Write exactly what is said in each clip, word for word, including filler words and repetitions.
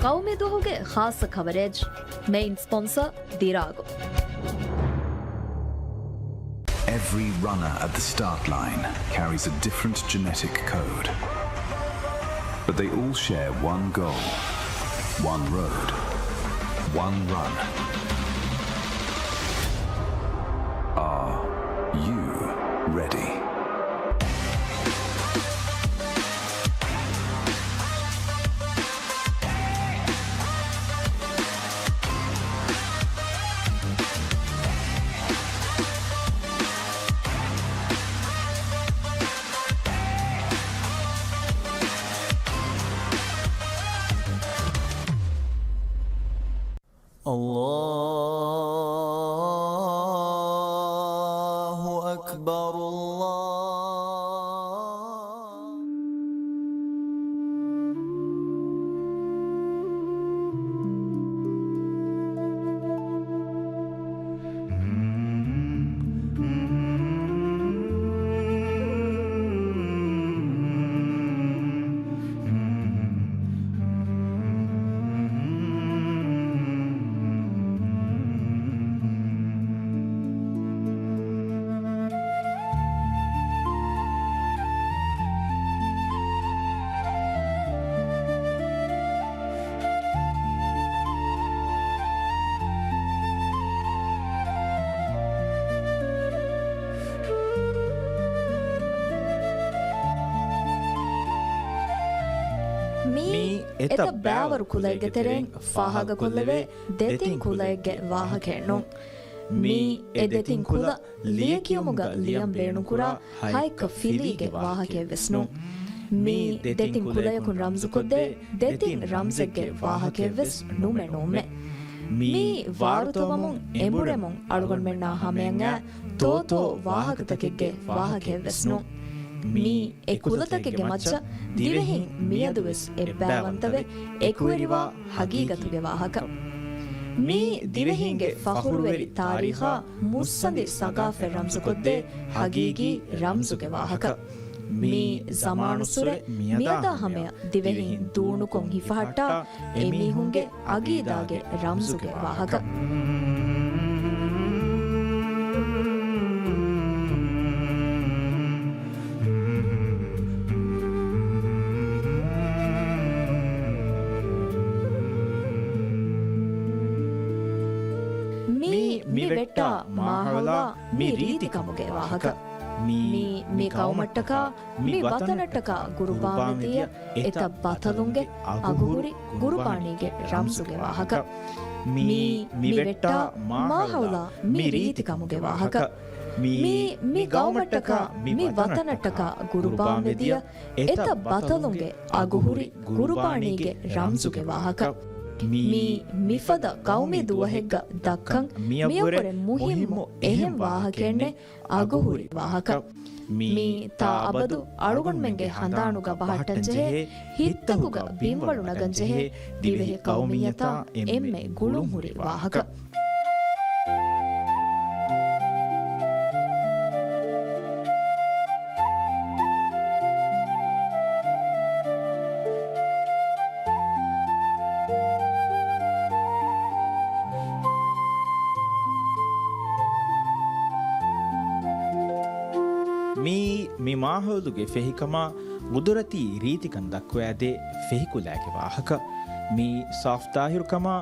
ޤައުމީ ދުވަހުގެ ޚާއްޞަ ކަވަރޭޖް. މެއިން ސްޕޮންސަ ދިރާގު. Every runner at the start line carries a different genetic code, but they all share one goal, one road, one run. Are you ready? الله أكبر، الله. މީ މީ އެތައް އެތައް ބައިވަރު ކުލައެއްގެ ތެރެއިން ފާހަގަކޮށްލެވޭ ދެތިން ކުލައެއްގެ ވާހަކައެއް ނޫން. މީ އެ ދެތިން ކުލަ ލިޔެކިޔުމުގަ ލިޔަން ބޭނުންކުރާ ހައެއްކަ ފިލީގެ ވާހަކައެއް ވެސް ނޫން. މީ ދެތިން ކުލަޔަކުން ރަމްޒުކޮށްދޭ ދެތިން ރަމްޒެއްގެ ވާހަކައެއް ވެސް ނޫމެއް ނޫމެއް. މީ ވާރުތަވަމުން އެނބުރެމުން އަޅުގަނޑުމެންނާ ހަމަޔަށް އައި ތޯތޯ ވާހަކަތަކެއްގެ ވާހަކައެއް ވެސް ނޫން. މީ އެ ކުލަތަކެއްގެ މައްޗަށް ދިވެހިން މިއަދުވެސް އެއްބައިވަންތަވެ އެކުވެރިވާ ހަގީގަތުގެ ވާހަކަ. މީ ދިވެހިންގެ ފަޚުރުވެރި ތާރީޚާ މުއްސަނދި ސަގާފަތް ރަމްޒުކޮށްދޭ ހަގީގީ ރަމްޒުގެ ވާހަކަ. މީ ޒަމާނުއްސުރެ މިއަދާ ހަމަޔަށް ދިވެހިން ދޫނުކޮށް ހިފަހައްޓާ އެމީހުންގެ އަގީދާގެ ރަމްޒުގެ ވާހަކަ. މީ މި ވެއްޓާ މާހައުލާ މި ރީތިކަމުގެ ވާހަކަ. މީ މި ގައުމަށްޓަކާ މި ވަތަނަށްޓަކާ ގުރުބާންވެދިޔަ އެތައް ބަތަލުންގެ އަގުހުރި ގުރުބާނީގެ ރަމްޒުގެ ވާހަކަ. މީ މި ވެއްޓާ މާހައުލާ މި ރީތިކަމުގެ ވާހަކަ. މީ މި ގައުމަށްޓަކާ މި ވަތަނަށްޓަކާ ގުރުބާންވެދިޔަ އެތައް ބަތަލުންގެ އަގުހުރި ގުރުބާނީގެ ރަމްޒުގެ ވާހަކަ. މީ މިފަދަ ޤައުމީ ދުވަހެއްގަ ދައްކަން މިއަށްވުރެ މުހިއްމު އެހެން ވާހަކައެއްނެއް އަގުހުރި ވާހަކަ. މީ ތާއަބަދު އަޅުގަނޑުމެންގެ ހަނދާނުގަ ބަހައްޓަންޖެހޭ، ހިތްތަކުގަ ބިންވަޅު ނަގަންޖެހޭ ދިވެހި ޤައުމިއްޔަތާ އެންމެ ގުޅުންހުރި ވާހަކަ. މިއީ މި މާހައުލުގެ ފެހިކަމާ ގުދުރަތީ ރީތިކަން ދައްކުވައިދޭ ފެހިކުލައިގެ ވާހަކަ. މިއީ ސާފު ތާހިރުކަމާ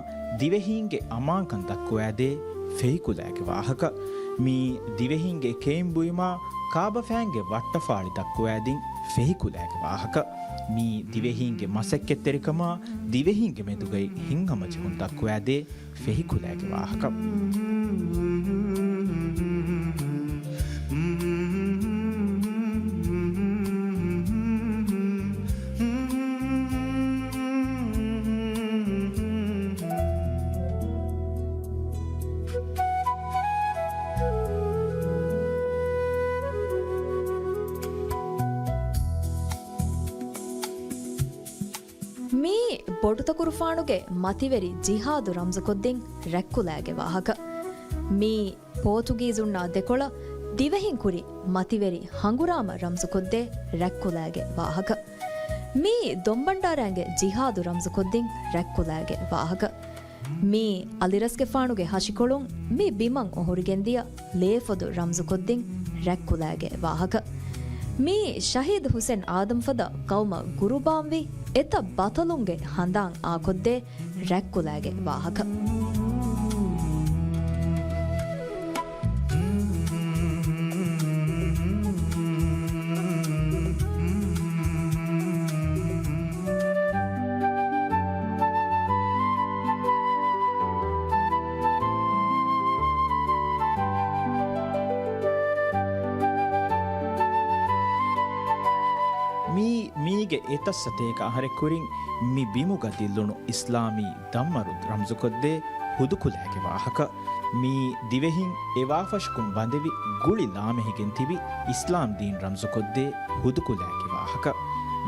ދިވެހީންގެ އަމާންކަން ދައްކުވައިދޭ ފެހިކުލައިގެ ވާހަކަ. މިއީ ދިވެހީންގެ ކެއިން ބުއިމާ ކާބަފައިންގެ ވައްޓަފާޅި ދައްކުވައިދިން ފެހިކުލައިގެ ވާހަކަ. މިއީ ދިވެހީންގެ މަސައްކަތްތެރިކަމާ ދިވެހީންގެ މެދުގައި ހިތްހަމަޖެހުން ދައްކުވައިދޭ ފެހިކުލައިގެ ވާހަކަ. މީ ބޮޑުތަކުރުފާނުގެ މަތިވެރި ޖިހާދު ރަމްޒުކޮށްދިން ރަތްކުލައިގެ ވާހަކަ. މީ ޕޯތުގީޒުންނާ ދެކޮޅަށް ދިވެހިން ކުރި މަތިވެރި ހަނގުރާމަ ރަމްޒުކޮށްދޭ ރަތްކުލައިގެ ވާހަކަ. މިއީ ދޮންބަންޑާރައިންގެ ޖިހާދު ރަމްޒުކޮށްދިން ރަތްކުލައިގެ ވާހަކަ. މިއީ އަލިރަސްގެފާނުގެ ހަށިކޮޅުން މި ބިމަށް އޮހޮރިގެންދިޔަ ލޭފޮދު ރަމްޒުކޮށްދިން ރަތްކުލައިގެ ވާހަކަ. މިއީ ޝަހީދު ހުސެން އާދަމްފަދަ ޤައުމަށް ގުރުބާންވި އެތައް ބަޠަލުންގެ ހަނދާން އާކޮށްދޭ ރަތްކުލައިގެ ވާހަކަ. މީ، މީގެ އެތައް ސަތޭކަ އަހަރެއް ކުރިން މި ބިމުގަ ދިއްލުނު އިސްލާމީ ދަންމަރު ރަމްޒުކޮށްދޭ ހުދުކުލައިގެ ވާހަކަ. މީ ދިވެހިން އެވާފަށަކުން ބަނދެވި ގުޅި ލާމެހިގެން ތިބި އިސްލާމް ދީން ރަމްޒުކޮށްދޭ ހުދުކުލައިގެ ވާހަކަ.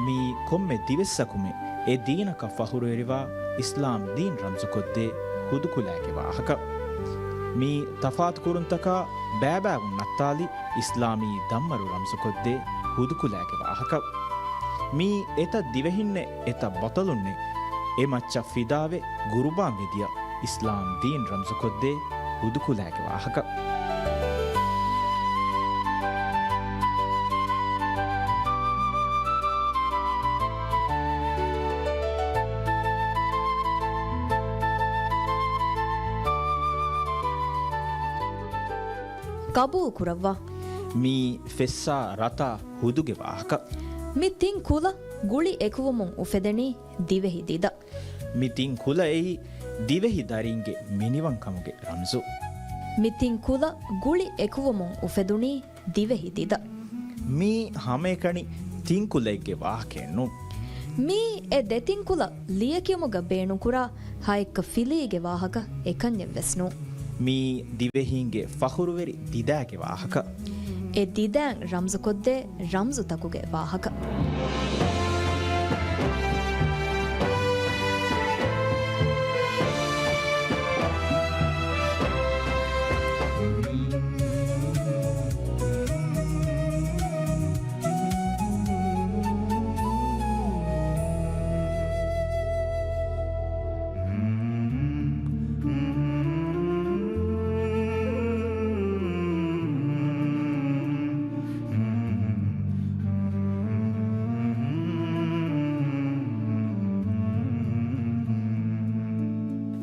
މީ ކޮންމެ ދިވެއްސަކުމެ އެ ދީނަކަށް ފަޚުރުވެރިވާ އިސްލާމް ދީން ރަމްޒުކޮށްދޭ ހުދުކުލައިގެ ވާހަކަ. މީ ތަފާތުކުރުންތަކާ ބައިބައިވުން ނައްތާލި އިސްލާމީ ދަންމަރު ރަމްޒުކޮށްދޭ ހުދުކުލައިގެ ވާހަކަ. މީ އެތައް ދިވެހިންނެއް އެތައް ބަޠަލުންނެއް އެ މައްޗަށް ފިދާވެ ގުރުބާންވެދިޔަ އިސްލާމް ދީން ރަމްޒުކޮށްދޭ ހުދުކުލައިގެ ވާހަކަ. ޤަބޫލު ކުރައްވާ. މީ ފެއްސާ ރަތާ ހުދުގެ ވާހަކަ. މި ތިން ކުލަ ގުޅި އެކުވުމުން އުފެދެނީ ދިވެހި ދިދަ. މި ތިން ކުލައެއީ ދިވެހި ދަރީންގެ މިނިވަންކަމުގެ ރަމްޒު. މި ތިން ކުލަ ގުޅި އެކުވުމުން އުފެދުނީ ދިވެހި ދިދަ. މީ ހަމައެކަނި ތިން ކުލައެއްގެ ވާހަކައެއް ނޫން. މީ އެ ދެތިން ކުލަ ލިޔެކިޔުމުގަ ބޭނުންކުރާ ހައެއްކަ ފިލީގެ ވާހަކަ އެކަންޏެއް ވެސް ނޫން. މީ ދިވެހީންގެ ފަޚުރުވެރި ދިދައިގެ ވާހަކަ. އެ ދިދައިން ރަމްޒުކޮށްދޭ ރަމްޒުތަކުގެ ވާހަކަ.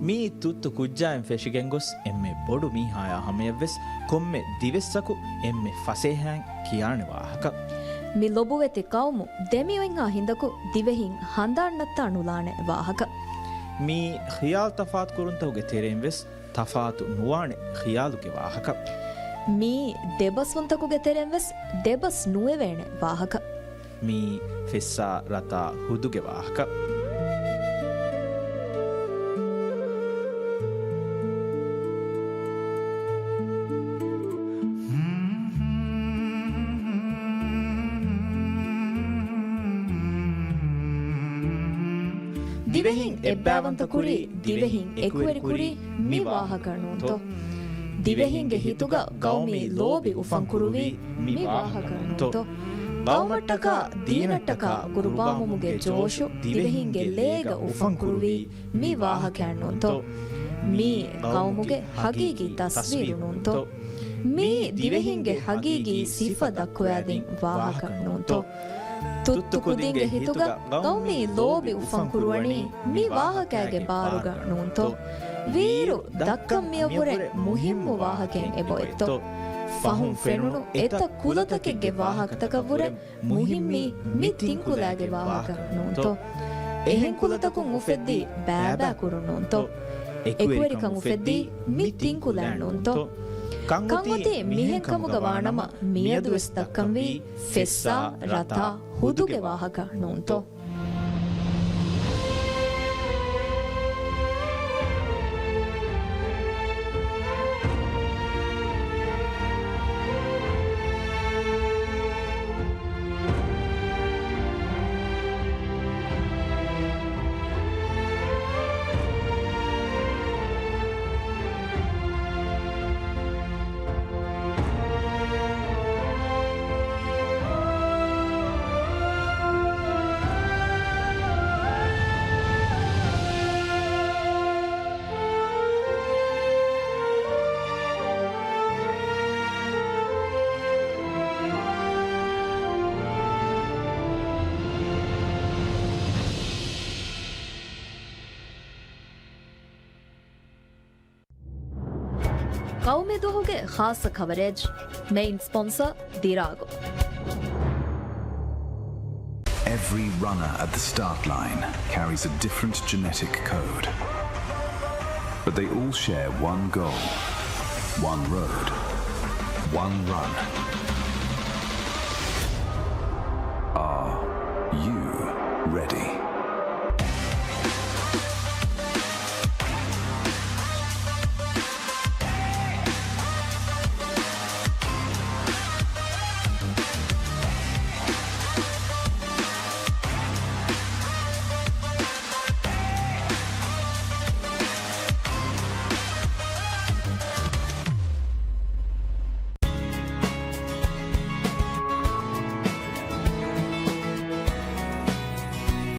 މީ ތުއްތު ކުއްޖާއިން ފެށިގެން ގޮސް އެންމެ ބޮޑު މީހާޔާ ހަމަޔަށްވެސް ކޮންމެ ދިވެއްސަކު އެންމެ ފަސޭހައިން ކިޔާނެ ވާހަކަ. މި ލޮބުވެތި ޤައުމު ދެމިއޮތްހާ ހިނދަކު ދިވެހިން ހަނދާން ނައްތާ ނުލާނެ ވާހަކަ. މީ ޚިޔާލު ތަފާތުކުރުންތަކުގެ ތެރެއިން ވެސް ތަފާތު ނުވާނެ ޚިޔާލުގެ ވާހަކަ. މީ ދެބަސްވުންތަކުގެ ތެރެއިން ވެސް ދެބަސް ނުވެވޭނެ ވާހަކަ. މީ ފެއްސާ ރަތާ ހުދުގެ ވާހަކަ. ދިވެހިން އެއްބައިވަންތަކުރީ، ދިވެހިން އެކުވެރިކުރީ މި ވާހަކަ ނޫންތޯ؟ ދިވެހިންގެ ހިތުގަ ގައުމީ ލޯބި އުފަންކުރުވީ މި ވާހަކަ ނޫންތޯ؟ ޤައުމަށްޓަކާ ދީނަށްޓަކާ ޤުރުބާންވުމުގެ ޖޯޝު ދިވެހިންގެ ލޭގަ އުފަންކުރުވީ މި ވާހަކައެއް ނޫންތޯ؟ މީ ޤައުމުގެ ހަގީގީ ތަސްވީރު ނޫންތޯ؟ މީ ދިވެހިންގެ ހަގީގީ ސިފަ ދައްކުވައިދިން ވާހަކަ ނޫންތޯ؟ ތުއްތު ކުދިންގެ ހިތުގަ ޤައުމީ ލޯބި އުފަންކުރުވަނީ މި ވާހަކައިގެ ބާރުގަ ނޫންތޯ؟ ވީއިރު ދައްކަން މިޔަށްވުރެ މުހިއްމު ވާހަކައެއް އެބައޮތްތޯ؟ ފަހުން ފެނުނު އެތައް ކުލަތަކެއްގެ ވާހަކަތަކަށްވުރެ މުހިއްމީ މި ތިން ކުލައިގެ ވާހަކަ ނޫންތޯ؟ އެހެން ކުލަތަކުން އުފެއްދީ ބައިބައިކުރުން ނޫންތޯ؟ އެކުވެރިކަން އުފެއްދީ މި ތިން ކުލައިން ނޫންތޯ؟ ކަންއޮތީ މިހެން ކަމުގަ ވާނަމަ މިއަދުވެސް ދައްކަންވީ ފެއްސާ ރަތާ ހުދުގެ ވާހަކަ ނޫންތޯ؟ ގައުމީ ދުވަހުގެ ޚާއްޞަ ކަވަރޭޖް. މެއިން ސްޕޮންސަ ދިރާގު. Every runner at the start line carries a different genetic code. But they all share one goal, one road, one run. Are you ready?